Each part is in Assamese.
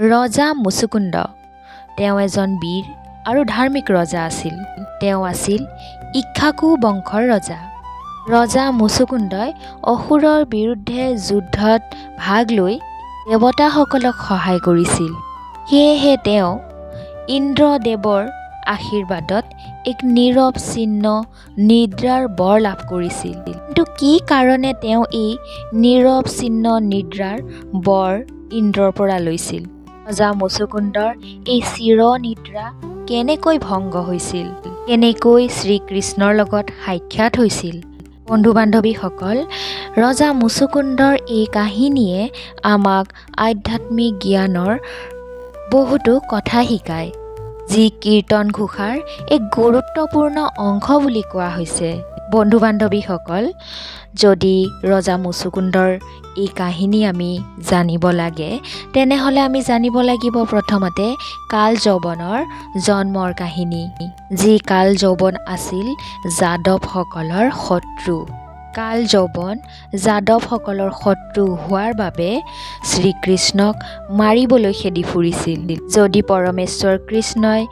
ৰজা মুচুকুন্দ, তেওঁ এজন বীৰ আৰু ধাৰ্মিক ৰজা আছিল। তেওঁ আছিল ইক্ষ্বাকু বংশৰ ৰজা। ৰজা মুচুকুন্দই অসুৰৰ বিৰুদ্ধে যুদ্ধত ভাগ লৈ দেৱতাসকলক সহায় কৰিছিল। সেয়েহে তেওঁ ইন্দ্ৰদেৱৰ আশীৰ্বাদত এক নিৰৱচ্ছিন্ন নিদ্ৰাৰ বৰ লাভ কৰিছিল। কিন্তু কি কাৰণে তেওঁ এই নিৰৱচ্ছিন্ন নিদ্ৰাৰ বৰ ইন্দ্ৰৰ পৰা লৈছিল? ৰজা মুচুকুন্দৰ এই চিৰ নিদ্ৰা কেনেকৈ ভংগ হৈছিল? কেনেকৈ শ্ৰীকৃষ্ণৰ লগত সাক্ষাৎ হৈছিল? বন্ধু বান্ধৱীসকল, ৰজা মুচুকুন্দৰ এই কাহিনীয়ে আমাক আধ্যাত্মিক জ্ঞানৰ বহুতো কথা শিকায়, যি কীৰ্তন ঘোষাৰ এক গুৰুত্বপূৰ্ণ অংশ বুলি কোৱা হৈছে। বন্ধু বান্ধৱীসকল, যদি ৰজা মুচুকুন্দৰ এই কাহিনী আমি জানিব লাগে, তেনেহ'লে আমি জানিব লাগিব প্ৰথমতে কাল যৱনৰ জন্মৰ কাহিনী, যি কাল যৱন আছিল যাদৱসকলৰ শত্ৰু। কাল যৱন যাদৱসকলৰ শত্ৰু হোৱাৰ বাবে শ্ৰীকৃষ্ণক মাৰিবলৈ খেদি ফুৰিছিল। যদি পৰমেশ্বৰ কৃষ্ণই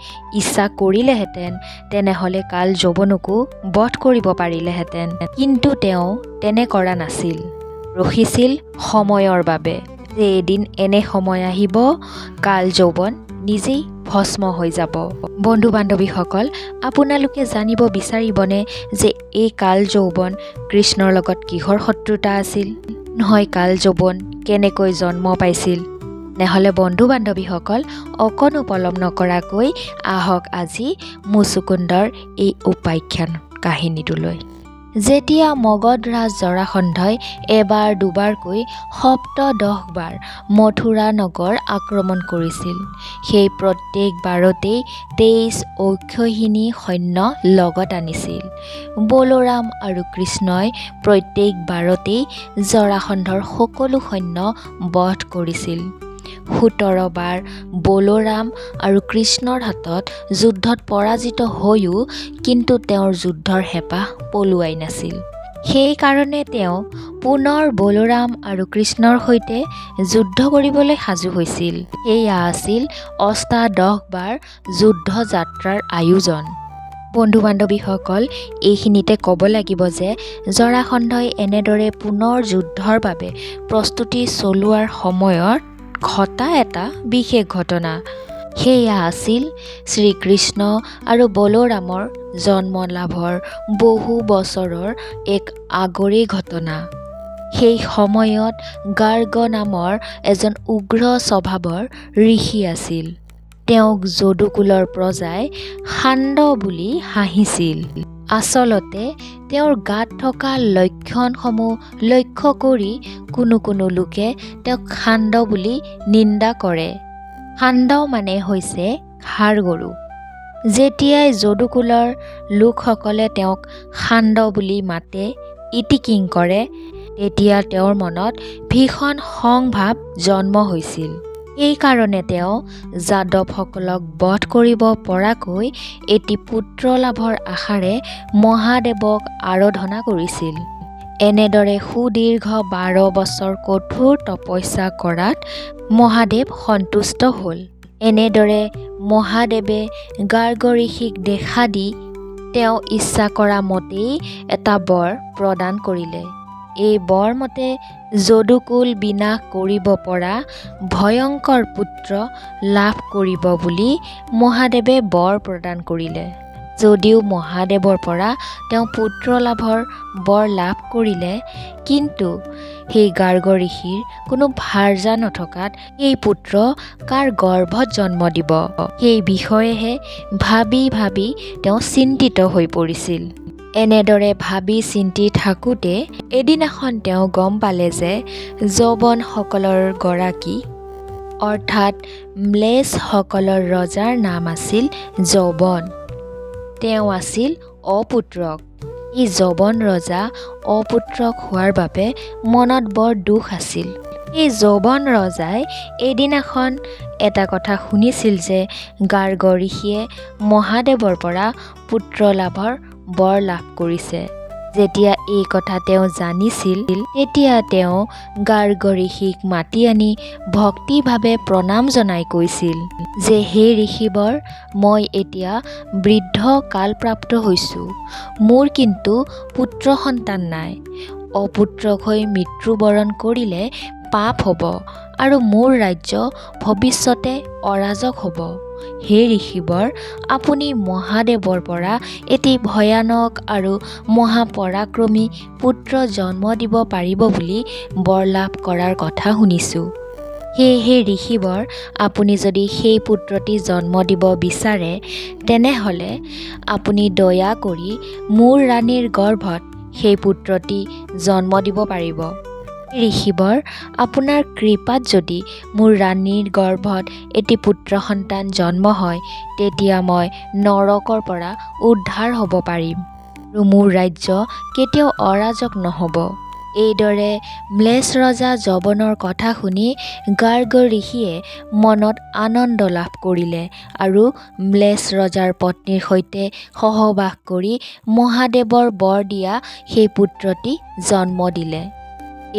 ইচ্ছা কৰিলেহেঁতেন, তেনেহ'লে কাল যৱনকো বধ কৰিব পাৰিলেহেঁতেন। কিন্তু তেওঁ তেনে কৰা নাছিল, ৰখিছিল সময়ৰ বাবে যে এদিন এনে সময় আহিব, কাল যৱন নিজেই ভস্ম হৈ যাব। বন্ধু বান্ধৱীসকল, আপোনালোকে জানিব বিচাৰিবনে যে এই কাল যৌৱন কৃষ্ণৰ লগত কিহৰ শত্ৰুতা আছিল? নহয়, কাল যৌৱন কেনেকৈ জন্ম পাইছিল? তেনেহ'লে বন্ধু বান্ধৱীসকল, অকণো পলম নকৰাকৈ আহক আজি মুচুকুন্দৰ এই উপাখ্যান কাহিনীটোলৈ। যেতিয়া মগধৰাজ জৰাসন্ধই এবাৰ দুবাৰকৈ সপ্তদশবাৰ মথুৰা নগৰ আক্ৰমণ কৰিছিল, সেই প্ৰত্যেক বাৰতেই 23 অক্ষৌহিণী সৈন্য লগত আনিছিল। বলৰাম আৰু কৃষ্ণই প্ৰত্যেক বাৰতেই জৰাসন্ধৰ সকলো সৈন্য বধ কৰিছিল। 17 বাৰ বলৰাম আৰু কৃষ্ণৰ হাতত যুদ্ধত পৰাজিত হৈও কিন্তু তেওঁৰ যুদ্ধৰ হেঁপাহ পলুৱাই নাছিল। সেইকাৰণে তেওঁ পুনৰ বলৰাম আৰু কৃষ্ণৰ সৈতে যুদ্ধ কৰিবলৈ সাজু হৈছিল। সেয়া আছিল অষ্টাদশবাৰ যুদ্ধ যাত্ৰাৰ আয়োজন। বন্ধু বান্ধৱীসকল, এইখিনিতে ক'ব লাগিব যে জৰাসন্ধই এনেদৰে পুনৰ যুদ্ধৰ বাবে প্ৰস্তুতি চলোৱাৰ সময়ত ঘটা এটা বিশেষ ঘটনা। সেয়া আছিল শ্ৰীকৃষ্ণ আৰু বলৰামৰ জন্ম লাভৰ বহু বছৰৰ এক আগৰেই ঘটনা। সেই সময়ত গাৰ্গ নামৰ এজন উগ্ৰ স্বভাৱৰ ঋষি আছিল। তেওঁক যদুকুলৰ প্ৰজাই ষাণ্ড বুলি হাঁহিছিল। আচলতে তেওঁৰ গাত থকা লক্ষণসমূহ লক্ষ্য কৰি কোনো কোনো লোকে তেওঁক ষাণ্ড বুলি নিন্দা কৰে। ষাণ্ড মানে হৈছে ষাঁড় গৰু। যেতিয়াই যদুকুলৰ লোকসকলে তেওঁক ষাণ্ড বুলি মাতে, ইতিকিং কৰে, তেতিয়া তেওঁৰ মনত ভীষণ খং ভাৱ জন্ম হৈছিল। সেইকাৰণে তেওঁ যাদৱসকলক বধ কৰিব পৰাকৈ এটি পুত্ৰ লাভৰ আশাৰে মহাদেৱক আৰাধনা কৰিছিল। এনেদৰে সুদীৰ্ঘ 12 বছৰ কঠোৰ তপস্যা কৰাত মহাদেৱ সন্তুষ্ট হ'ল। এনেদৰে মহাদেৱে গাৰ্গ ঋষিক দেখা দি তেওঁ ইচ্ছা কৰা মতেই এটা বৰ প্ৰদান কৰিলে। এই বৰ মতে যদুকুল বিনাশ কৰিব পৰা ভয়ংকৰ পুত্ৰ লাভ কৰিব বুলি মহাদেৱে বৰ প্ৰদান কৰিলে। যদিও মহাদেৱৰ পৰা তেওঁ পুত্ৰ লাভৰ বৰ লাভ কৰিলে, কিন্তু সেই গাৰ্গ ঋষিৰ কোনো ভাৰ্যা নথকাত সেই পুত্ৰ কাৰ গৰ্ভত জন্ম দিব, সেই বিষয়েহে ভাবি ভাবি তেওঁ চিন্তিত হৈ পৰিছিল। এনেদৰে ভাবি চিন্তি থাকোঁতে এদিনাখন তেওঁ গম পালে যে যৱনসকলৰ গৰাকী, অৰ্থাৎ ম্লেচ্ছসকলৰ ৰজাৰ নাম আছিল যৱন। তেওঁ আছিল অপুত্ৰক। এই যৱন ৰজা অপুত্ৰক হোৱাৰ বাবে মনত বৰ দুখ আছিল। এই যৱন ৰজাই এদিনাখন এটা কথা শুনিছিল যে গাৰ্গ ঋষিয়ে মহাদেৱৰ পৰা পুত্ৰ লাভৰ বৰ লাভ কৰিছে। যেতিয়া এই কথা তেওঁ জানিছিল, তেতিয়া তেওঁ গাৰ্গ ঋষিক মাতি আনি ভক্তিভাৱে প্ৰণাম জনাই কৈছিল যে হে ঋষিবৰ, মই এতিয়া বৃদ্ধ কালপ্ৰাপ্ত হৈছোঁ, মোৰ কিন্তু পুত্ৰ সন্তান নাই। অপুত্ৰক হৈ মৃত্যুবৰণ কৰিলে পাপ হ'ব আৰু মোৰ ৰাজ্য ভৱিষ্যতে অৰাজক হ'ব। হে ঋষিবৰ, আপুনি মহাদেৱৰ পৰা এটি ভয়ানক আৰু মহাপৰাক্ৰমী পুত্ৰ জন্ম দিব পাৰিব বুলি বৰ লাভ কৰাৰ কথা শুনিছোঁ। সেয়েহে ঋষিবৰ, আপুনি যদি সেই পুত্ৰটি জন্ম দিব বিচাৰে, তেনেহ'লে আপুনি দয়া কৰি মোৰ ৰাণীৰ গৰ্ভত সেই পুত্ৰটি জন্ম দিব পাৰিব। ঋষিবৰ, আপোনাৰ কৃপাত যদি মোৰ ৰাণীৰ গৰ্ভত এটি পুত্ৰ সন্তান জন্ম হয়, তেতিয়া মই নৰকৰ পৰা উদ্ধাৰ হ'ব পাৰিম আৰু মোৰ ৰাজ্য কেতিয়াও অৰাজক নহ'ব। এইদৰে ম্লেচ্ছ ৰজা যৱনৰ কথা শুনি গাৰ্গ ঋষিয়ে মনত আনন্দ লাভ কৰিলে আৰু ম্লেচ্ছ ৰজাৰ পত্নীৰ সৈতে সহবাস কৰি মহাদেৱৰ বৰ দিয়া সেই পুত্ৰটি জন্ম দিলে।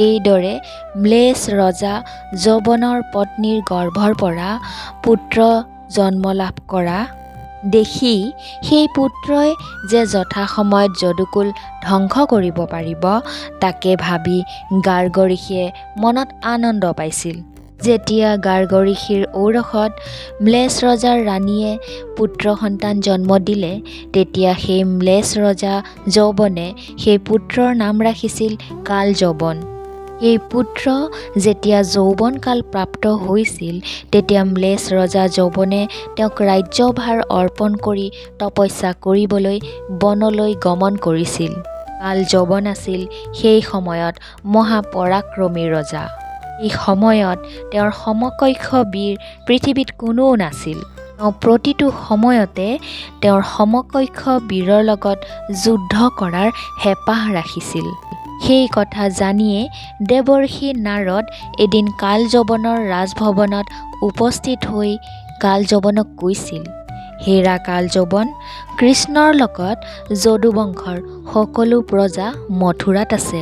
এইদৰে ম্লেচ্ছ ৰজা যৱনৰ পত্নীৰ গৰ্ভৰ পৰা পুত্ৰ জন্ম লাভ কৰা দেখি সেই পুত্ৰই যে যথাসময়ত যদুকুল ধ্বংস কৰিব পাৰিব, তাকে ভাবি গাৰ্গ ঋষিয়ে মনত আনন্দ পাইছিল। যেতিয়া গাৰ্গ ঋষিৰ ঔৰসত ম্লেচ্ছ ৰজাৰ ৰাণীয়ে পুত্ৰ সন্তান জন্ম দিলে, তেতিয়া সেই ম্লেচ্ছ ৰজা যৱনে সেই পুত্ৰৰ নাম ৰাখিছিল কালযৱন। সেই পুত্ৰ যেতিয়া যৌৱনকাল প্ৰাপ্ত হৈছিল, তেতিয়া ম্লেচ্ছ ৰজা যৱনে তেওঁক ৰাজ্যভাৰ অৰ্পণ কৰি তপস্যা কৰিবলৈ বনলৈ গমন কৰিছিল। কালযৱন আছিল সেই সময়ত মহাপৰাক্ৰমী ৰজা। সেই সময়ত তেওঁৰ সমকক্ষ বীৰ পৃথিৱীত কোনো নাছিল। তেওঁ প্ৰতিটো সময়তে তেওঁৰ সমকক্ষ বীৰৰ লগত যুদ্ধ কৰাৰ হেঁপাহ ৰাখিছিল। সেই কথা জানিয়ে দেৱৰ্ষি নাৰদ এদিন কালযৱনৰ ৰাজভৱনত উপস্থিত হৈ কালযৱনক কৈছিল, হেৰা কালযৱন, কৃষ্ণৰ লগত যদুবংশৰ সকলো প্ৰজা মথুৰাত আছে।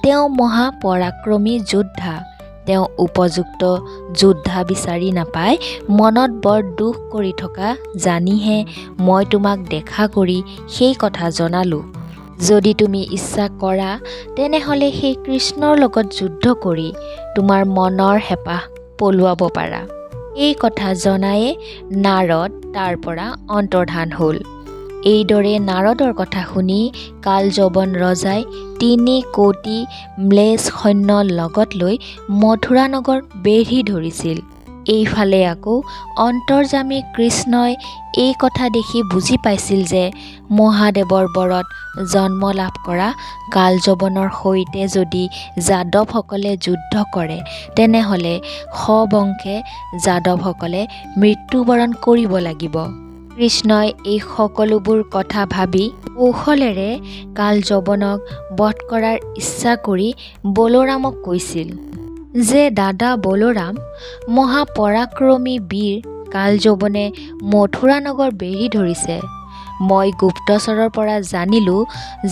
তেওঁ মহাপৰাক্ৰমী যোদ্ধা। তেওঁ উপযুক্ত যোদ্ধা বিচাৰি নাপাই মনত বৰ দুখ কৰি থকা জানিহে মই তোমাক দেখা কৰি সেই কথা জনালোঁ। যদি তুমি ইচ্ছা কৰা, তেনেহ'লে সেই কৃষ্ণৰ লগত যুদ্ধ কৰি তোমাৰ মনৰ হেঁপাহ পলুৱাব পাৰা। এই কথা জনায়ে নাৰদ তাৰ পৰা অন্তৰ্ধান হ'ল। এইদৰে নাৰদৰ কথা শুনি কালযৱন ৰজাই 3 কোটি ম্লেচ্ছ সৈন্য লগত লৈ মথুৰা নগৰ বেঢ়ি ধৰিছিল। এইফালে আকৌ অন্তৰ্যামী কৃষ্ণই এই কথা দেখি বুজি পাইছিল যে মহাদেৱৰ বৰত জন্ম লাভ কৰা কালযৱনৰ সৈতে যদি যাদৱসকলে যুদ্ধ কৰে, তেনেহ'লে সবংশে যাদৱসকলে মৃত্যুবৰণ কৰিব লাগিব। কৃষ্ণই এই সকলোবোৰ কথা ভাবি কৌশলেৰে কালযৱনক বধ কৰাৰ ইচ্ছা কৰি বলৰামক কৈছিল যে দাদা বলৰাম, মহাপৰাক্ৰমী বীৰ কালযৱনে মথুৰা নগৰ বেঢ়ি ধৰিছে। মই গুপ্তচৰৰ পৰা জানিলোঁ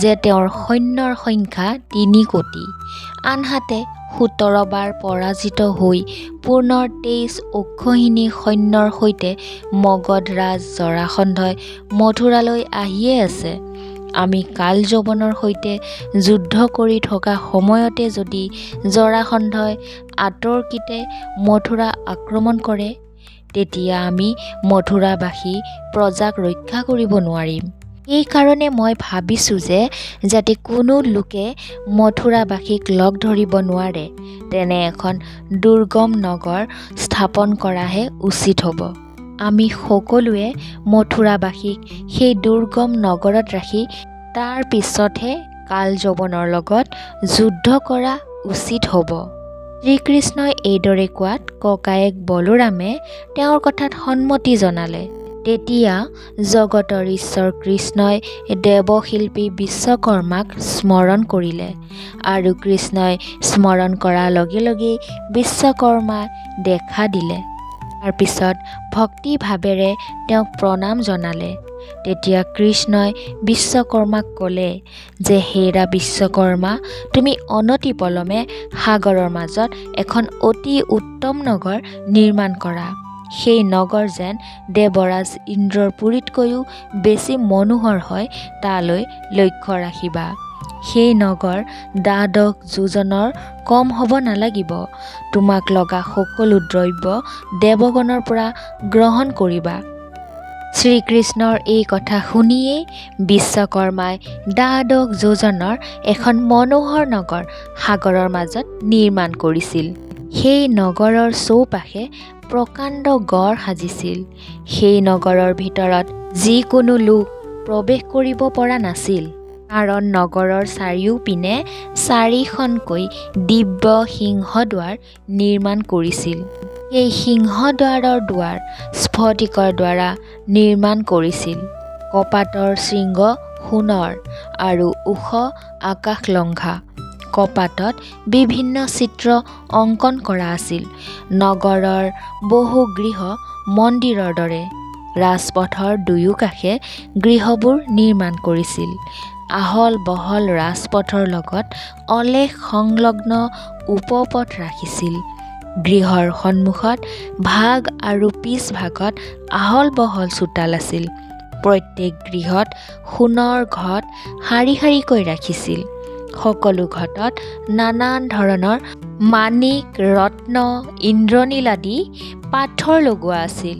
যে তেওঁৰ সৈন্যৰ সংখ্যা 3 কোটি। আনহাতে 17 বাৰ পৰাজিত হৈ পুনৰ 23 অক্ষৌহিণী সৈন্যৰ সৈতে মগধৰাজ জৰাসন্ধই মথুৰালৈ আহিয়ে আছে। আমি কালযৱনৰ সৈতে যুদ্ধ কৰি থকা সময়তে যদি জৰাসন্ধই আতৰ্কিতে মথুৰা আক্ৰমণ কৰে, তেতিয়া আমি মথুৰাবাসী প্ৰজাক ৰক্ষা কৰিব নোৱাৰিম। সেইকাৰণে মই ভাবিছোঁ যে যাতে কোনো লোকে মথুৰাবাসীক লগ ধৰিব নোৱাৰে, তেনে এখন দুৰ্গম নগৰ স্থাপন কৰাহে উচিত হ'ব। আমি সকলোৱে মথুৰাবাসীক সেই দুৰ্গম নগৰত ৰাখি তাৰ পিছতহে কালযৱনৰ লগত যুদ্ধ কৰা উচিত হ'ব। শ্ৰীকৃষ্ণই এইদৰে কোৱাত ককায়েক বলৰামে তেওঁৰ কথাত সন্মতি জনালে। তেতিয়া জগতৰ ঈশ্বৰ কৃষ্ণই দেৱশিল্পী বিশ্বকৰ্মাক স্মৰণ কৰিলে আৰু কৃষ্ণই স্মৰণ কৰাৰ লগে লগেই বিশ্বকৰ্মা দেখা দিলে। তাৰপিছত ভক্তিভাৱেৰে তেওঁক প্ৰণাম জনালে। তেতিয়া কৃষ্ণই বিশ্বকৰ্মাক ক'লে যে হেৰা বিশ্বকৰ্মা, তুমি অনতিপলমে সাগৰৰ মাজত এখন অতি উত্তম নগৰ নিৰ্মাণ কৰা। সেই নগৰ যেন দেৱৰাজ ইন্দ্ৰৰ পুৰীতকৈও বেছি মনোহৰ হয় তালৈ লক্ষ্য ৰাখিবা। সেই নগৰ 12 যোজনৰ কম হ'ব নালাগিব। তোমাক লগা সকলো দ্ৰব্য দেৱগণৰ পৰা গ্ৰহণ কৰিবা। শ্ৰীকৃষ্ণৰ এই কথা শুনিয়েই বিশ্বকৰ্মাই 12 যোজনৰ এখন মনোহৰ নগৰ সাগৰৰ মাজত নিৰ্মাণ কৰিছিল। সেই নগৰৰ চৌপাশে প্ৰকাণ্ড গড় সাজিছিল। সেই নগৰৰ ভিতৰত যিকোনো লোক প্ৰৱেশ কৰিব পৰা নাছিল, কাৰণ নগৰৰ চাৰিওপিনে চাৰিখনকৈ দিব্য সিংহদ্বাৰ নিৰ্মাণ কৰিছিল। সেই সিংহদ্বাৰৰ দুৱাৰ স্ফটিকৰ দ্বাৰা নিৰ্মাণ কৰিছিল। কপাটৰ শৃংগ সোণৰ আৰু ওখ আকাশলংঘা। কপাটত বিভিন্ন চিত্ৰ অংকন কৰা আছিল। নগৰৰ বহু গৃহ মন্দিৰৰ দৰে। ৰাজপথৰ দুয়োকাষে গৃহবোৰ নিৰ্মাণ কৰিছিল। আহল বহল ৰাজপথৰ লগত অলেখ সংলগ্ন উপপথ ৰাখিছিল। গৃহৰ সন্মুখত ভাগ আৰু পিছভাগত আহল বহল চোতাল আছিল। প্ৰত্যেক গৃহত সোণৰ ঘট শাৰী শাৰীকৈ ৰাখিছিল। সকলো ঘটত নানান ধৰণৰ মাণিক, ৰত্ন, ইন্দ্ৰনীল আদি পাথৰ লগোৱা আছিল।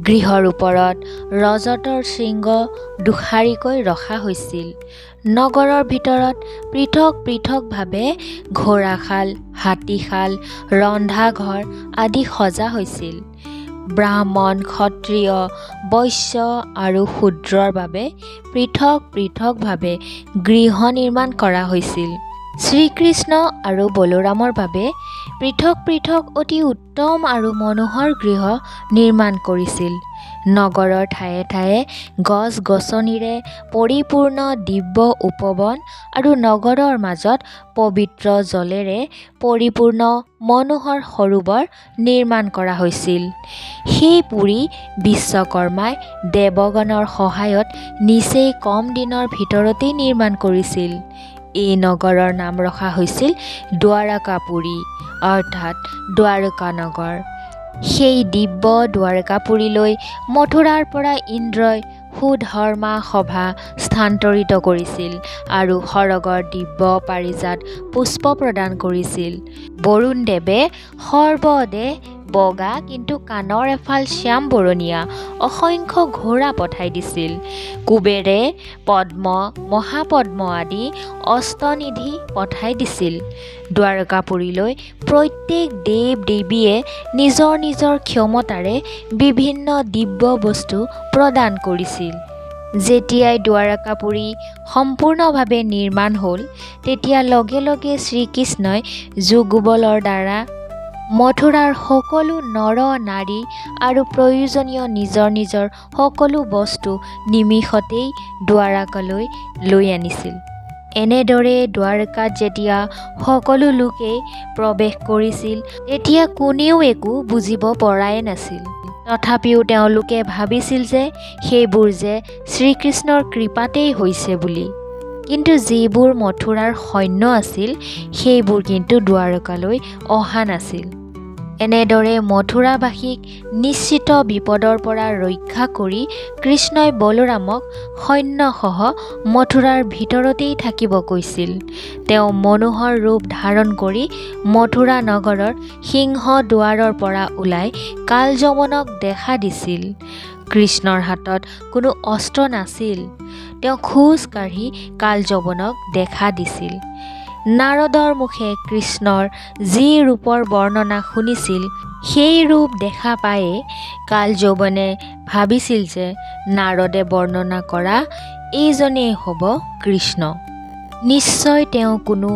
গৃহৰ ওপৰত ৰজতৰ শৃংগ দুশাৰীকৈ ৰখা হৈছিল। নগৰৰ ভিতৰত পৃথক পৃথকভাৱে ঘোঁৰাশাল, হাতীশাল, ৰন্ধাঘৰ আদি সজা হৈছিল। ব্ৰাহ্মণ, ক্ষত্ৰিয়, বৈশ্য আৰু শূদ্ৰৰ বাবে পৃথক পৃথকভাৱে গৃহ নিৰ্মাণ কৰা হৈছিল। শ্ৰীকৃষ্ণ আৰু বলৰামৰ বাবে পৃথক পৃথক অতি উত্তম আৰু মনোহৰ গৃহ নিৰ্মাণ কৰিছিল। নগৰৰ ঠায়ে ঠায়ে গছ গছনিৰে পৰিপূৰ্ণ দিব্য উপবন আৰু নগৰৰ মাজত পবিত্ৰ জলেৰে পৰিপূৰ্ণ মনোহৰ সৰোবৰ নিৰ্মাণ কৰা হৈছিল। সেই পুৰী বিশ্বকৰ্মাই দেৱগণৰ সহায়ত নিচেই কম দিনৰ ভিতৰতেই নিৰ্মাণ কৰিছিল। এই নগৰৰ নাম ৰখা হৈছিল দ্বাৰকাপুৰী, অৰ্থাৎ দ্বাৰকা নগৰ। সেই দিব্য দ্বাৰকাপুৰীলৈ মথুৰাৰ পৰা ইন্দ্ৰই সুধৰ্মা সভা স্থানান্তৰিত কৰিছিল আৰু সৰগৰ দিব্য পাৰিজাত পুষ্প প্ৰদান কৰিছিল। বৰুণদেৱে সৰ্বদেহ বগা কিন্তু কাণৰ এফাল শ্যাম বৰণীয়া অসংখ্য ঘোঁৰা পঠাই দিছিল। কুবেৰে পদ্ম, মহাপদ্ম আদি অষ্টনিধি পঠাই দিছিল। দ্বাৰকাপুৰীলৈ প্ৰত্যেক দেৱ দেৱীয়ে নিজৰ নিজৰ ক্ষমতাৰে বিভিন্ন দিব্য বস্তু প্ৰদান কৰিছিল। যেতিয়াই দ্বাৰকাপুৰী সম্পূৰ্ণভাৱে নিৰ্মাণ হ'ল, তেতিয়া লগে লগে শ্ৰীকৃষ্ণই যোগবলৰ দ্বাৰা মথুৰাৰ সকলো নৰ নাৰী আৰু প্ৰয়োজনীয় নিজৰ নিজৰ সকলো বস্তু নিমিষতেই দ্বাৰকালৈ লৈ আনিছিল। এনেদৰে দ্বাৰকাত যেতিয়া সকলো লোকেই প্ৰৱেশ কৰিছিল, তেতিয়া কোনেও একো বুজিব পৰাই নাছিল। তথাপিও তেওঁলোকে ভাবিছিল যে সেইবোৰ যে শ্ৰীকৃষ্ণৰ কৃপাতেই হৈছে বুলি। কিন্তু যিবোৰ মথুৰাৰ সৈন্য আছিল, সেইবোৰ কিন্তু দ্বাৰকালৈ অহা নাছিল। এনেদৰে মথুৰাবাসীক নিশ্চিত বিপদৰ পৰা ৰক্ষা কৰি কৃষ্ণই বলৰামক সৈন্যসহ মথুৰাৰ ভিতৰতেই থাকিব কৈছিল। তেওঁ মনোহৰ ৰূপ ধাৰণ কৰি মথুৰা নগৰৰ সিংহদুৱাৰৰ পৰা ওলাই কালযৱনক দেখা দিছিল। কৃষ্ণৰ হাতত কোনো অস্ত্ৰ নাছিল। তেওঁ খোজ কাঢ়ি কালযৱনক দেখা দিছিল। নাৰদৰ মুখে কৃষ্ণৰ যি ৰূপৰ বৰ্ণনা শুনিছিল, সেই ৰূপ দেখা পায়েই কালযৱনে ভাবিছিল যে নাৰদে বৰ্ণনা কৰা এইজনেই হ'ব কৃষ্ণ। নিশ্চয় তেওঁ কোনো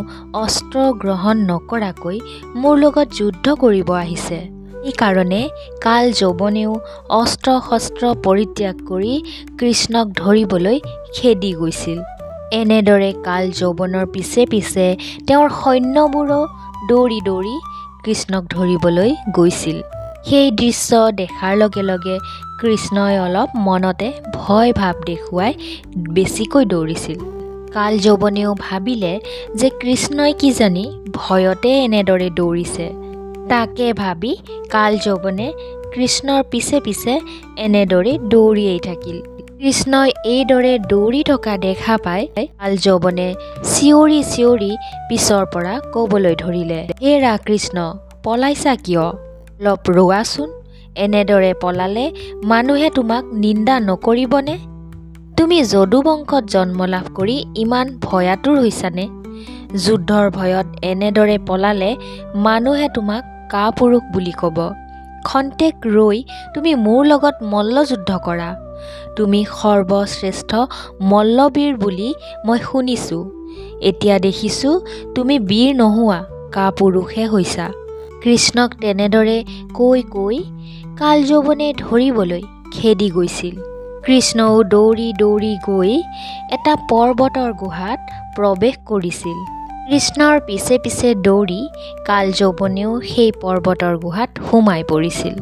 অস্ত্ৰ গ্ৰহণ নকৰাকৈ মোৰ লগত যুদ্ধ কৰিব আহিছে। সেইকাৰণে কালযৱনেও অস্ত্ৰ শস্ত্ৰ পৰিত্যাগ কৰি কৃষ্ণক ধৰিবলৈ খেদি গৈছিল। এনেদৰে কালযৱনৰ পিছে পিছে তেওঁৰ সৈন্যবোৰো দৌৰি দৌৰি কৃষ্ণক ধৰিবলৈ গৈছিল। সেই দৃশ্য দেখাৰ লগে লগে কৃষ্ণই অলপ মনতে ভয় ভাৱ দেখুৱাই বেছিকৈ দৌৰিছিল। কালযৱনেও ভাবিলে যে কৃষ্ণই কিজানি ভয়তে এনেদৰে দৌৰিছে। তাকে ভাবি কালযৱনে কৃষ্ণৰ পিছে পিছে এনেদৰে দৌৰিয়েই থাকিল। কৃষ্ণই এইদৰে দৌৰি থকা দেখা পাই কালযৱনে চিঞৰি চিঞৰি পিছৰ পৰা ক'বলৈ ধৰিলে, হেৰা কৃষ্ণ, পলাইছা কিয়? অলপ ৰোৱাচোন। এনেদৰে পলালে মানুহে তোমাক নিন্দা নকৰিবনে? তুমি যদু বংশত জন্ম লাভ কৰি ইমান ভয়াতুৰ হৈছানে? যুদ্ধৰ ভয়ত এনেদৰে পলালে মানুহে তোমাক কাপুৰুষ বুলি ক'ব। খন্তেক ৰৈ তুমি মোৰ লগত মল্লযুদ্ধ কৰা। তুমি সৰ্বশ্ৰেষ্ঠ মল্লবীৰ বুলি মই শুনিছোঁ। এতিয়া দেখিছোঁ তুমি বীৰ নোহোৱা কাপুৰুষহে হৈছা। কৃষ্ণক তেনেদৰে কৈ কৈ কালযৱনে ধৰিবলৈ খেদি গৈছিল। কৃষ্ণও দৌৰি দৌৰি গৈ এটা পৰ্বতৰ গুহাত প্ৰৱেশ কৰিছিল। কৃষ্ণৰ পিছে পিছে দৌৰি কালযৱনেও সেই পৰ্বতৰ গুহাত সোমাই পৰিছিল।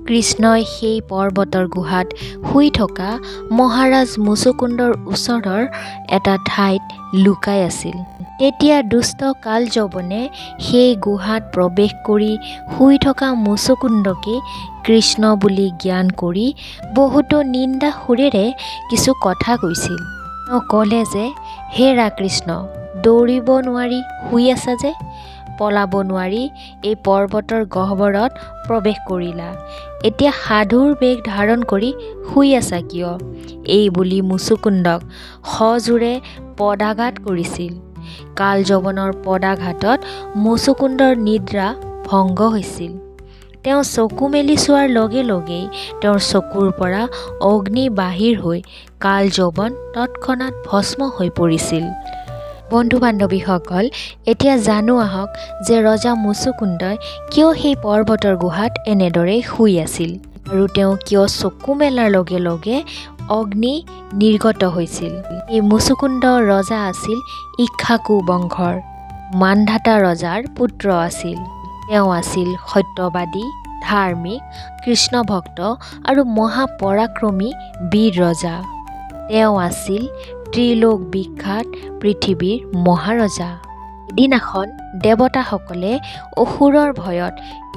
কৃষ্ণই সেই পৰ্বতৰ গুহাত শুই থকা মহাৰাজ মুচুকুন্দৰ ওচৰৰ এটা ঠাইত লুকাই আছিল। তেতিয়া দুষ্ট কালযৱনে সেই গুহাত প্ৰৱেশ কৰি শুই থকা মুচুকুন্দকে কৃষ্ণ বুলি জ্ঞান কৰি বহুতো নিন্দা সুৰেৰে কিছু কথা কৈছিল। তেওঁ ক'লে যে হেৰা কৃষ্ণ, দৌৰিব নোৱাৰি শুই আছা যে, পলাব নোৱাৰি এই পৰ্বতৰ গহ্বৰত প্ৰৱেশ কৰিলা, এতিয়া সাধুৰ বেশ ধাৰণ কৰি শুই আছা কিয়? এই বুলি মুচুকুন্দক সজোৰে পদাঘাত কৰিছিল। কালযৱনৰ পদাঘাতত মুচুকুন্দৰ নিদ্ৰা ভংগ হৈছিল। তেওঁ চকু মেলি চোৱাৰ লগে লগেই তেওঁৰ চকুৰ পৰা অগ্নি বাহিৰ হৈ কালযৱন তৎক্ষণাত ভস্ম হৈ পৰিছিল। বন্ধু বান্ধৱীসকল, এতিয়া জানো আহক যে ৰজা মুচুকুন্দই কিয় সেই পৰ্বতৰ গুহাত এনেদৰে শুই আছিল আৰু তেওঁ কিয় চকু মেলাৰ লগে লগে অগ্নি নিৰ্গত হৈছিল। এই মুচুকুন্দ ৰজা আছিল ইক্ষ্বাকু বংশৰ মান্ধাতা ৰজাৰ পুত্ৰ আছিল। তেওঁ আছিল সত্যবাদী, ধাৰ্মিক, কৃষ্ণভক্ত আৰু মহাপৰাক্ৰমী বীৰ ৰজা। তেওঁ আছিল ত্ৰিলোক বিখ্যাত পৃথিৱীৰ মহাৰজা। এদিনাখন দেৱতাসকলে অসুৰৰ ভয়ত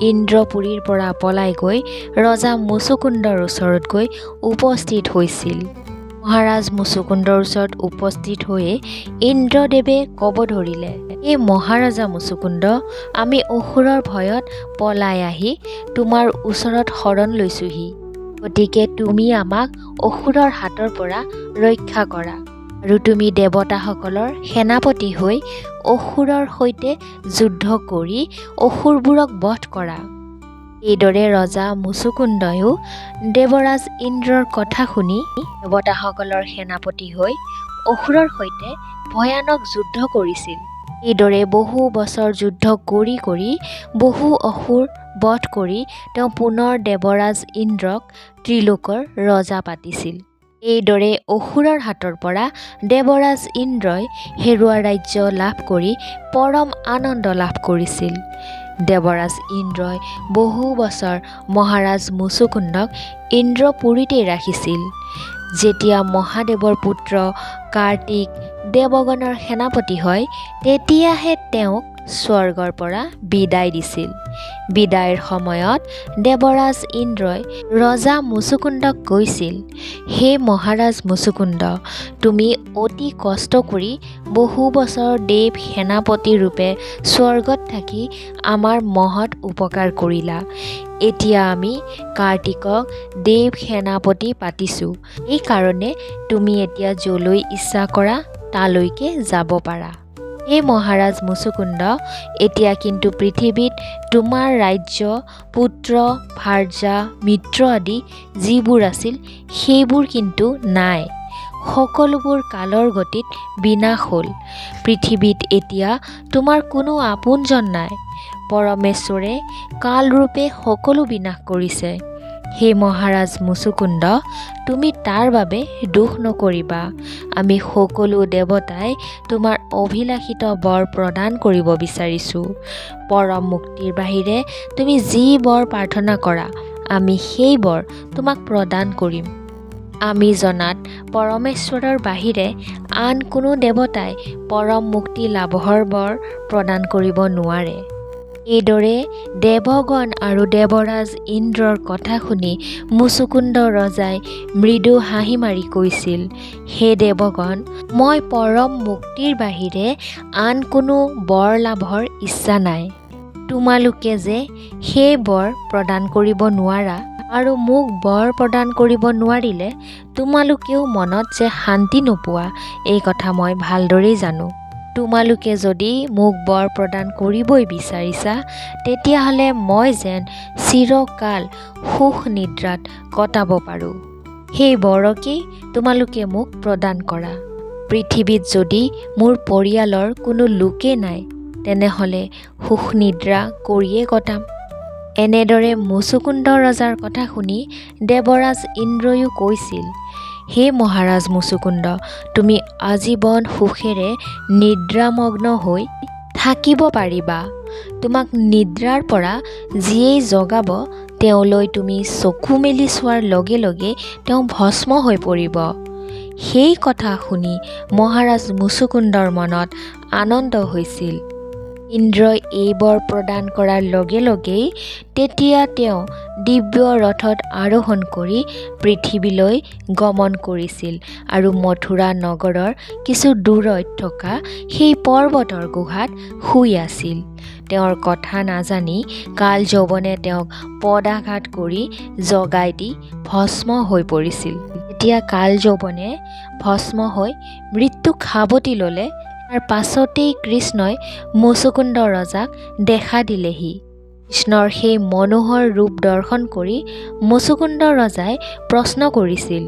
ইন্দ্ৰপুৰীৰ পৰা পলাই গৈ ৰজা মুচুকুন্দৰ ওচৰত গৈ উপস্থিত হৈছিল। মহাৰাজ মুচুকুন্দৰ ওচৰত উপস্থিত হৈয়ে ইন্দ্ৰদেৱে ক'ব ধৰিলে, এই মহাৰাজা মুচুকুন্দ, আমি অসুৰৰ ভয়ত পলাই আহি তোমাৰ ওচৰত শৰণ লৈছোঁহি। গতিকে তুমি আমাক অসুৰৰ হাতৰ পৰা ৰক্ষা কৰা আৰু তুমি দেৱতাসকলৰ সেনাপতি হৈ অসুৰৰ সৈতে যুদ্ধ কৰি অসুৰবোৰক বধ কৰা। এইদৰে ৰজা মুচুকুন্দয়ো দেৱৰাজ ইন্দ্ৰৰ কথা শুনি দেৱতাসকলৰ সেনাপতি হৈ অসুৰৰ সৈতে ভয়ানক যুদ্ধ কৰিছিল। এইদৰে বহু বছৰ যুদ্ধ কৰি কৰি বহু অসুৰ বধ কৰি তেওঁ পুনৰ দেৱৰাজ ইন্দ্ৰক ত্ৰিলোকৰ ৰজা পাতিছিল। এইদৰে অসুৰৰ হাতৰ পৰা দেৱৰাজ ইন্দ্ৰই হেৰুৱা ৰাজ্য লাভ কৰি পৰম আনন্দ লাভ কৰিছিল। দেৱৰাজ ইন্দ্ৰই বহু বছৰ মহাৰাজ মুচুকুন্দক ইন্দ্ৰপুৰীতেই ৰাখিছিল। যেতিয়া মহাদেৱৰ পুত্ৰ কাৰ্তিক দেৱগণৰ সেনাপতি হয়, তেতিয়াহে তেওঁক স্বৰ্গৰ পৰা বিদায় দিছিল। বিদায়ৰ সময়ত দেৱৰাজ ইন্দ্ৰই ৰজা মুচুকুন্দক কৈছিল, হে মহাৰাজ মুচুকুন্দ, তুমি অতি কষ্ট কৰি বহু বছৰ দেৱ সেনাপতি ৰূপে স্বৰ্গত থাকি আমাৰ মহৎ উপকাৰ কৰিলা। এতিয়া আমি কাৰ্তিকক দেৱ সেনাপতি পাতিছোঁ, এইকাৰণে তুমি এতিয়া য'লৈ ইচ্ছা কৰা তালৈকে যাব পাৰা। হে মহাৰাজ মুচুকুন্দ, এতিয়া কিন্তু পৃথিৱীত তোমাৰ ৰাজ্য, পুত্ৰ, ভাৰ্যা, মিত্ৰ আদি যিবোৰ আছিল সেইবোৰ কিন্তু নাই। সকলোবোৰ কালৰ গতিত বিনাশ হ'ল। পৃথিৱীত এতিয়া তোমাৰ কোনো আপোনজন নাই। পৰমেশ্বৰে কালৰূপে সকলো বিনাশ কৰিছে। হে মহাৰাজ মুচুকুন্দ, তুমি তাৰ বাবে দুখ নকৰিবা। আমি সকলো দেৱতাই তোমাৰ অভিলাষিত বৰ প্ৰদান কৰিব বিচাৰিছোঁ। পৰম মুক্তিৰ বাহিৰে তুমি যি বৰ প্ৰাৰ্থনা কৰা, আমি সেই বৰ তোমাক প্ৰদান কৰিম। আমি জনাত পৰমেশ্বৰৰ বাহিৰে আন কোনো দেৱতাই পৰম মুক্তি লাভৰ বৰ প্ৰদান কৰিব নোৱাৰে। এইদৰে দেৱগণ আৰু দেৱৰাজ ইন্দ্ৰৰ কথা শুনি মুচুকুন্দ ৰজাই মৃদু হাঁহি মাৰি কৈছিল, হে দেৱগণ, মই পৰম মুক্তিৰ বাহিৰে আন কোনো বৰ লাভৰ ইচ্ছা নাই। তোমালোকে যে সেই বৰ প্ৰদান কৰিব নোৱাৰা আৰু মোক বৰ প্ৰদান কৰিব নোৱাৰিলে তোমালোকেও মনত যে শান্তি নোপোৱা, এই কথা মই ভালদৰেই জানো। তোমালোকে যদি মোক বৰ প্ৰদান কৰিবই বিচাৰিছা, তেতিয়াহ'লে মই যেন চিৰকাল সুখ নিদ্ৰাত কটাব পাৰোঁ, সেই বৰকেই তোমালোকে মোক প্ৰদান কৰা। পৃথিৱীত যদি মোৰ পৰিয়ালৰ কোনো লোকেই নাই, তেনেহ'লে সুখ নিদ্ৰা কৰিয়ে কটাম। এনেদৰে মুচুকুন্দ ৰজাৰ কথা শুনি দেৱৰাজ ইন্দ্ৰয়ো কৈছিল, হে মহাৰাজ মুচুকুন্দ, তুমি আজীৱন সুখেৰে নিদ্ৰামগ্ন হৈ থাকিব পাৰিবা। তোমাক নিদ্ৰাৰ পৰা যিয়েই জগাব, তেওঁলৈ তুমি চকু মেলি চোৱাৰ লগে লগে তেওঁ ভস্ম হৈ পৰিব। সেই কথা শুনি মহাৰাজ মুচুকুন্দৰ মনত আনন্দ হৈছিল। ইন্দ্ৰই এই বৰ প্ৰদান কৰাৰ লগে লগেই তেতিয়া তেওঁ দিব্য ৰথত আৰোহণ কৰি পৃথিৱীলৈ গমন কৰিছিল আৰু মথুৰা নগৰৰ কিছু দূৰৈত থকা সেই পৰ্বতৰ গুহাত শুই আছিল। তেওঁৰ কথা নাজানি কালযৱনে তেওঁক পদাঘাত কৰি জগাই দি ভস্ম হৈ পৰিছিল। তেতিয়া কালযৱনে ভস্ম হৈ মৃত্যুক সাৱটি ল'লে। তাৰ পাছতেই কৃষ্ণই মুচুকুন্দ ৰজাক দেখা দিলেহি। কৃষ্ণৰ সেই মনোহৰ ৰূপ দৰ্শন কৰি মুচুকুন্দ ৰজাই প্ৰশ্ন কৰিছিল,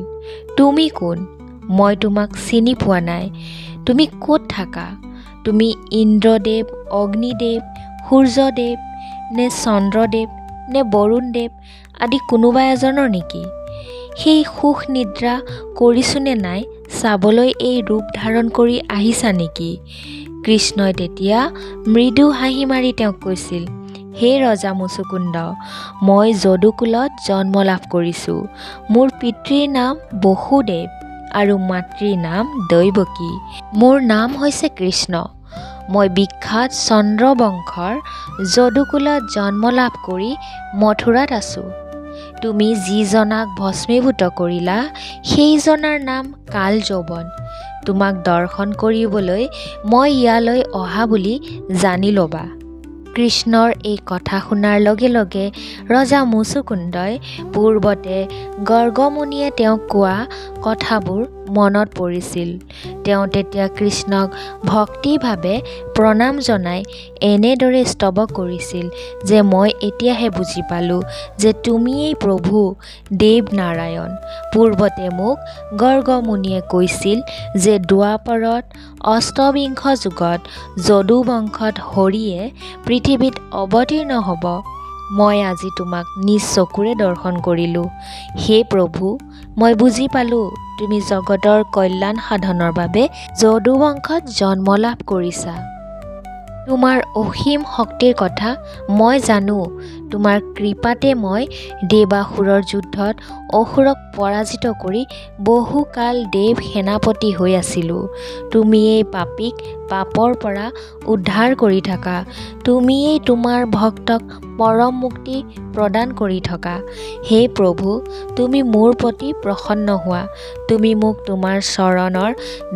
তুমি কোন? মই তোমাক চিনি পোৱা নাই। তুমি ক'ত থাকা? তুমি ইন্দ্ৰদেৱ, অগ্নিদেৱ, সূৰ্যদেৱ নে চন্দ্ৰদেৱ নে বৰুণদেৱ আদি কোনোবা এজনৰ নেকি? সেই সুখ নিদ্ৰা কৰিছোনে নাই চাবলৈ এই ৰূপ ধাৰণ কৰি আহিছা নেকি? কৃষ্ণই তেতিয়া মৃদু হাঁহি মাৰি তেওঁক কৈছিল, হে ৰজা মুচুকুন্দ, মই যদুকুলত জন্ম লাভ কৰিছোঁ। মোৰ পিতৃৰ নাম বসুদেৱ আৰু মাতৃৰ নাম দৈৱকী। মোৰ নাম হৈছে কৃষ্ণ। মই বিখ্যাত চন্দ্ৰবংশৰ যদুকুলত জন্ম লাভ কৰি মথুৰাত আছোঁ। তুমি যিজনাক ভস্মীভূত কৰিলা, সেইজনাৰ নাম কালযৱন। তোমাক দৰ্শন কৰিবলৈ মই ইয়ালৈ অহা বুলি জানি ল'বা। কৃষ্ণৰ এই কথা শুনাৰ লগে লগে ৰজা মুচুকুন্দই পূৰ্বতে গৰ্গমুনিয়ে তেওঁক কোৱা কথাবোৰ মনত পৰিছিল। তেওঁ তেতিয়া কৃষ্ণক ভক্তিভাৱে প্ৰণাম জনাই এনেদৰে স্তৱ কৰিছিল যে মই এতিয়াহে বুজি পালোঁ যে তুমিয়েই প্ৰভু দেৱ নাৰায়ণ। পূৰ্বতে মোক গৰ্গমুনিয়ে কৈছিল যে দ্বাপৰত অষ্টবিংশ যুগত যদুবংশত হৰিয়ে পৃথিৱীত অৱতীৰ্ণ হ'ব। মই আজি তোমাক নিজ চকুৰে দৰ্শন কৰিলোঁ। হে প্ৰভু, মই বুজি পালোঁ তুমি জগতৰ কল্যাণ সাধনৰ বাবে যদুবংশত জন্ম লাভ কৰিছা। তোমাৰ অসীম শক্তিৰ কথা মই জানো। তোমাৰ কৃপাতে মই দেৱাসুৰৰ যুদ্ধত অসুৰক পৰাজিত কৰি বহুকাল দেৱ সেনাপতি হৈ আছিলোঁ। তুমিয়েই পাপীক পাপৰ পৰা উদ্ধাৰ কৰি থাকা। তুমিয়েই তোমাৰ ভক্তক পৰম মুক্তি প্ৰদান কৰি থকা। হে প্ৰভু, তুমি মোৰ প্ৰতি প্ৰসন্ন হোৱা। তুমি মোক তোমাৰ চৰণৰ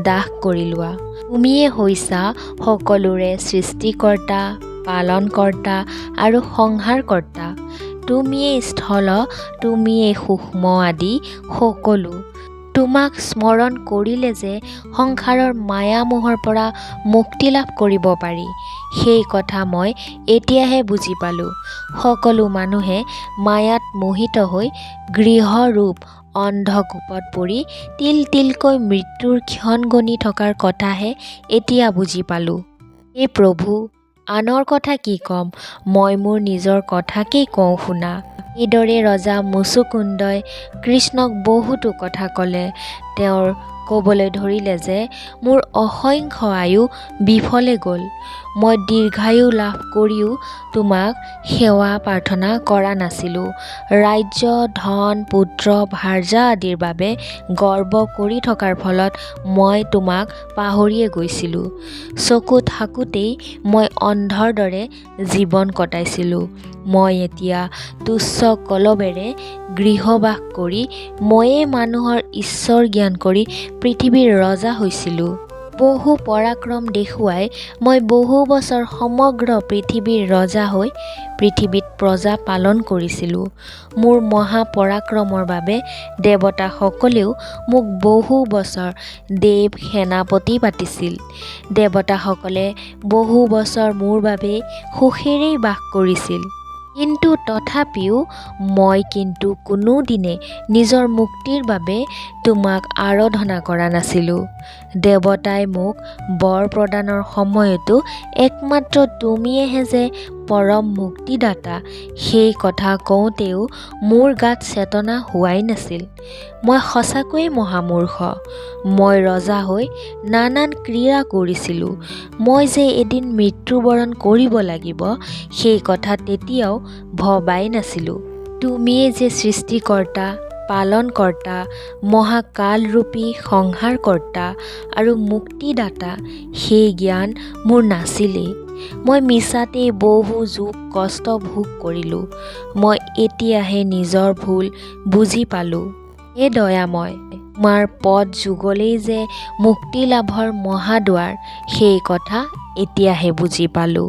দাস কৰি লোৱা। তুমিয়ে হৈছা সকলোৰে সৃষ্টিকৰ্তা, পালনকৰ্তা আৰু সংহাৰকৰ্তা। তুমিয়েই স্থল, তুমিয়েই সূক্ষ্ম আদি সকলো। তোমাক স্মৰণ কৰিলে যে সংসাৰৰ মায়ামোহৰ পৰা মুক্তি লাভ কৰিব পাৰি, সেই কথা মই এতিয়াহে বুজি পালোঁ। সকলো মানুহে মায়াত মোহিত হৈ গৃহৰূপ অন্ধকূপত পৰি তিল তিলকৈ মৃত্যুৰ ক্ষণ গণি থকাৰ কথাহে এতিয়া বুজি পালোঁ। হে প্ৰভু, আনৰ কথা কি ক'ম, মই মোৰ নিজৰ কথাকেই কওঁ শুনা। এইদৰে ৰজা মুচুকুন্দই কৃষ্ণক বহুতো কথা ক'লে। তেওঁৰ ক'বলৈ ধৰিলে যে মোৰ অসংখ্য আয়ু বিফলে গ'ল। মই দীৰ্ঘায়ু লাভ কৰিও তোমাক সেৱা প্ৰাৰ্থনা কৰা নাছিলোঁ। ৰাজ্য, ধন, পুত্ৰ, ভাৰ্যা আদিৰ বাবে গৰ্ব কৰি থকাৰ ফলত মই তোমাক পাহৰিয়ে গৈছিলোঁ। চকু থাকোঁতেই মই অন্ধৰ দৰে জীৱন কটাইছিলোঁ। মই এতিয়া তুচ্ছ কলবেৰে গৃহবাস কৰি ময়ে মানুহৰ ঈশ্বৰ জ্ঞান কৰি পৃথিৱীৰ ৰজা হৈছিলোঁ। বহু পৰাক্ৰম দেখুৱাই মই বহু বছৰ সমগ্ৰ পৃথিৱীৰ ৰজা হৈ পৃথিৱীত প্ৰজা পালন কৰিছিলোঁ। মোৰ মহাপৰাক্ৰমৰ বাবে দেৱতাসকলেও মোক বহু বছৰ দেৱ সেনাপতি পাতিছিল। দেৱতাসকলে বহু বছৰ মোৰ বাবে সুখেৰেই বাস কৰিছিল। কিন্তু তথাপিও মই কিন্তু কোনোদিনে নিজৰ মুক্তিৰ বাবে তোমাক আৰাধনা কৰা নাছিলোঁ। দেৱতাই মোক বৰ প্ৰদানৰ সময়তো একমাত্ৰ তুমিয়েহে যে পৰম মুক্তিদাতা, সেই কথা কওঁতেও মোৰ গাত চেতনা হোৱাই নাছিল। মই সঁচাকৈয়ে মহামূৰ্খ। মই ৰজা হৈ নানান ক্ৰীড়া কৰিছিলোঁ। মই যে এদিন মৃত্যুবৰণ কৰিব লাগিব, সেই কথা তেতিয়াও ভবাই নাছিলোঁ। তুমিয়েই যে সৃষ্টিকৰ্তা, পালনকৰ্তা, মহাকালৰূপী সংহাৰকৰ্তা আৰু মুক্তিদাতা, সেই জ্ঞান মোৰ নাছিলেই। মই মিছাতেই বহু যুগ কষ্ট ভোগ কৰিলোঁ। মই এতিয়াহে নিজৰ ভুল বুজি পালোঁ। হে দয়াময়, তোমাৰ পদ যুগলেই যে মুক্তি লাভৰ মহাদুৱাৰ, সেই কথা এতিয়াহে বুজি পালোঁ।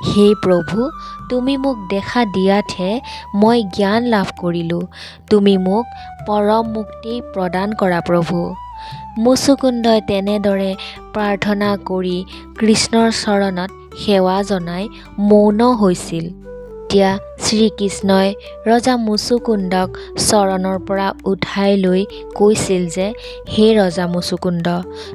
হে প্ৰভু, তুমি মোক দেখা দিয়াতহে মই জ্ঞান লাভ কৰিলোঁ। তুমি মোক পৰম মুক্তি প্ৰদান কৰা প্ৰভু। মুচুকুন্দই তেনেদৰে প্ৰাৰ্থনা কৰি কৃষ্ণৰ চৰণত সেৱা জনাই মৌন হৈছিল। তেতিয়া শ্ৰীকৃষ্ণই ৰজা মুচুকুন্দক চৰণৰ পৰা উঠাই লৈ কৈছিল যে হে ৰজা মুচুকুন্দ,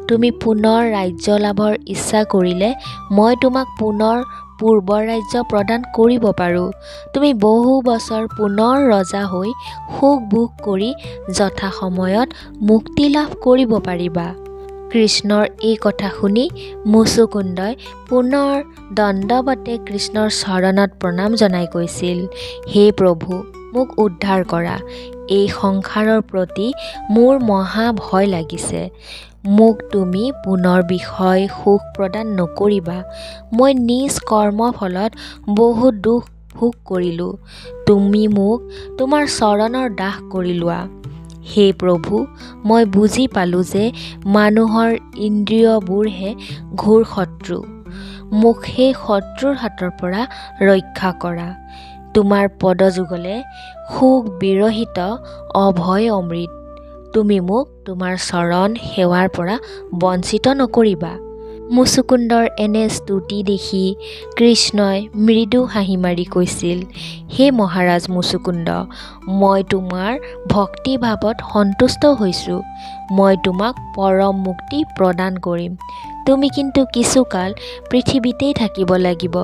তুমি পুনৰ ৰাজ্য লাভৰ ইচ্ছা কৰিলে মই তোমাক পুনৰ পূৰ্বৰ ৰাজ্য প্ৰদান কৰিব পাৰোঁ। তুমি বহু বছৰ পুনৰ ৰজা হৈ সুখ ভোগ কৰি যথাসময়ত মুক্তি লাভ কৰিব পাৰিবা। কৃষ্ণৰ এই কথা শুনি মুচুকুন্দই পুনৰ দণ্ডৱতে কৃষ্ণৰ চৰণত প্ৰণাম জনাই কৈছিল, হে প্ৰভু, মোক উদ্ধাৰ কৰা। এই সংসাৰৰ প্ৰতি মোৰ মহা ভয় লাগিছে। মোক তুমি পুনৰ বিষয় সুখ প্ৰদান নকৰিবা। মই নিজ কৰ্মফলত বহু দুখ ভোগ কৰিলোঁ। তুমি মোক তোমাৰ চৰণৰ দাস কৰি লোৱা। হে প্ৰভু, মই বুজি পালোঁ যে মানুহৰ ইন্দ্ৰিয়বোৰহে ঘোৰ শত্ৰু। মোক সেই শত্ৰুৰ হাতৰ পৰা ৰক্ষা কৰা। তোমাৰ পদযুগলে সুখ বিৰহিত অভয় অমৃত। তুমি মোক তোমাৰ চৰণ সেৱাৰ পৰা বঞ্চিত নকৰিবা। মুচুকুন্দৰ এনে স্তুতি দেখি কৃষ্ণই মৃদু হাঁহি মাৰি কৈছিল, হে মহাৰাজ মুচুকুন্দ, মই তোমাৰ ভক্তিভাৱত সন্তুষ্ট হৈছোঁ। মই তোমাক পৰম মুক্তি প্ৰদান কৰিম। তুমি কিন্তু কিছুকাল পৃথিৱীতেই থাকিব লাগিব।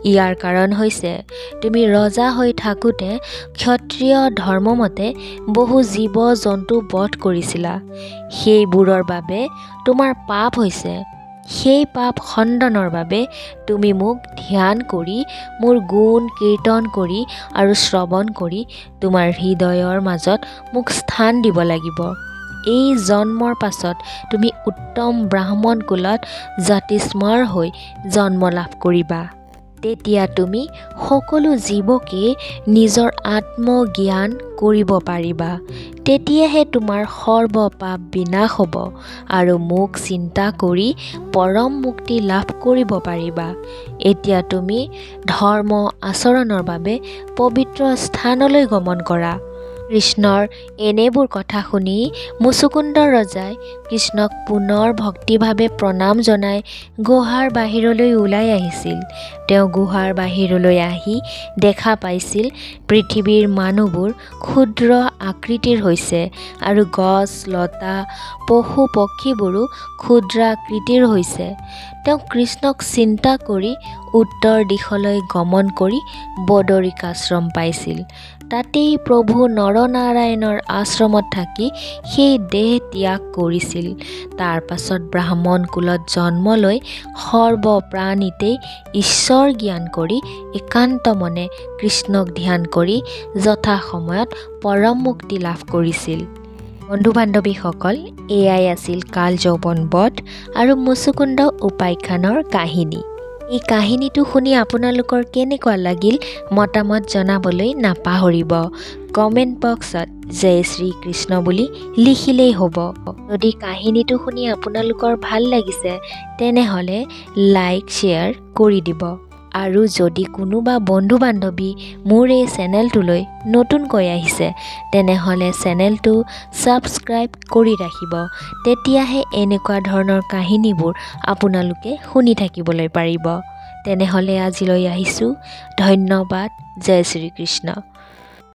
ইয়াৰ কাৰণ হৈছে তুমি ৰজা হৈ থাকোঁতে ক্ষত্ৰিয় ধৰ্মমতে বহু জীৱ জন্তু বধ কৰিছিলা। সেইবোৰৰ বাবে তোমাৰ পাপ হৈছে। সেই পাপ খণ্ডনৰ বাবে তুমি মোক ধ্যান কৰি, মোৰ গুণ কীৰ্তন কৰি আৰু শ্ৰৱণ কৰি তোমাৰ হৃদয়ৰ মাজত মোক স্থান দিব লাগিব। এই জন্মৰ পাছত তুমি উত্তম ব্ৰাহ্মণ কুলত জাতিস্মৰ হৈ জন্ম লাভ কৰিবা। তেতিয়া তুমি সকলো জীৱকে নিজৰ আত্মজ্ঞান কৰিব পাৰিবা। তেতিয়াহে তোমাৰ সৰ্ব পাপ বিনাশ হ'ব আৰু মোক চিন্তা কৰি পৰম মুক্তি লাভ কৰিব পাৰিবা। এতিয়া তুমি ধৰ্ম আচৰণৰ বাবে পবিত্ৰ স্থানলৈ গমন কৰা। কৃষ্ণৰ এনেবোৰ কথা শুনি মুচুকুন্দ ৰজাই কৃষ্ণক পুনৰ ভক্তিভাৱে প্ৰণাম জনাই গুহাৰ বাহিৰলৈ ওলাই আহিছিল। তেওঁ গুহাৰ বাহিৰলৈ আহি দেখা পাইছিল পৃথিৱীৰ মানুহবোৰ ক্ষুদ্ৰ আকৃতিৰ হৈছে আৰু গছ লতা পশু পক্ষীবোৰো ক্ষুদ্ৰাকৃতিৰ হৈছে। তেওঁ কৃষ্ণক চিন্তা কৰি উত্তৰ দিশলৈ গমন কৰি বদৰিকাশ্ৰম পাইছিল। তাতেই প্ৰভু নৰনাৰায়ণৰ আশ্ৰমত থাকি সেই দেহ ত্যাগ কৰিছিল। তাৰ পাছত ব্ৰাহ্মণ কুলত জন্ম লৈ সৰ্বপ্ৰাণীতেই ঈশ্বৰ জ্ঞান কৰি একান্ত মনে কৃষ্ণক ধ্যান কৰি যথাসময়ত পৰম মুক্তি লাভ কৰিছিল। বন্ধু বান্ধৱীসকল, এয়াই আছিল কালযৱন বধ আৰু মুচুকুন্দ উপাখ্যানৰ কাহিনী। এই কাহিনীটো শুনি আপোনালোকৰ কেনেকুৱা লাগিল মতামত জনাবলৈ নাপাহৰিব। কমেণ্ট বক্সত জয় শ্ৰীকৃষ্ণ বুলি লিখিলেই হ'ব। যদি কাহিনীটো শুনি আপোনালোকৰ ভাল লাগিছে, তেনেহ'লে লাইক, শ্বেয়াৰ কৰি দিব। আৰু যদি কোনোবা বন্ধু বান্ধৱী মোৰ এই চেনেলটোলৈ নতুনকৈ আহিছে, তেনেহ'লে চেনেলটো ছাবস্ক্ৰাইব কৰি ৰাখিব। তেতিয়াহে এনেকুৱা ধৰণৰ কাহিনীবোৰ আপোনালোকে শুনি থাকিবলৈ পাৰিব। তেনেহ'লে আজিলৈ আহিছোঁ। ধন্যবাদ। জয় শ্ৰীকৃষ্ণ।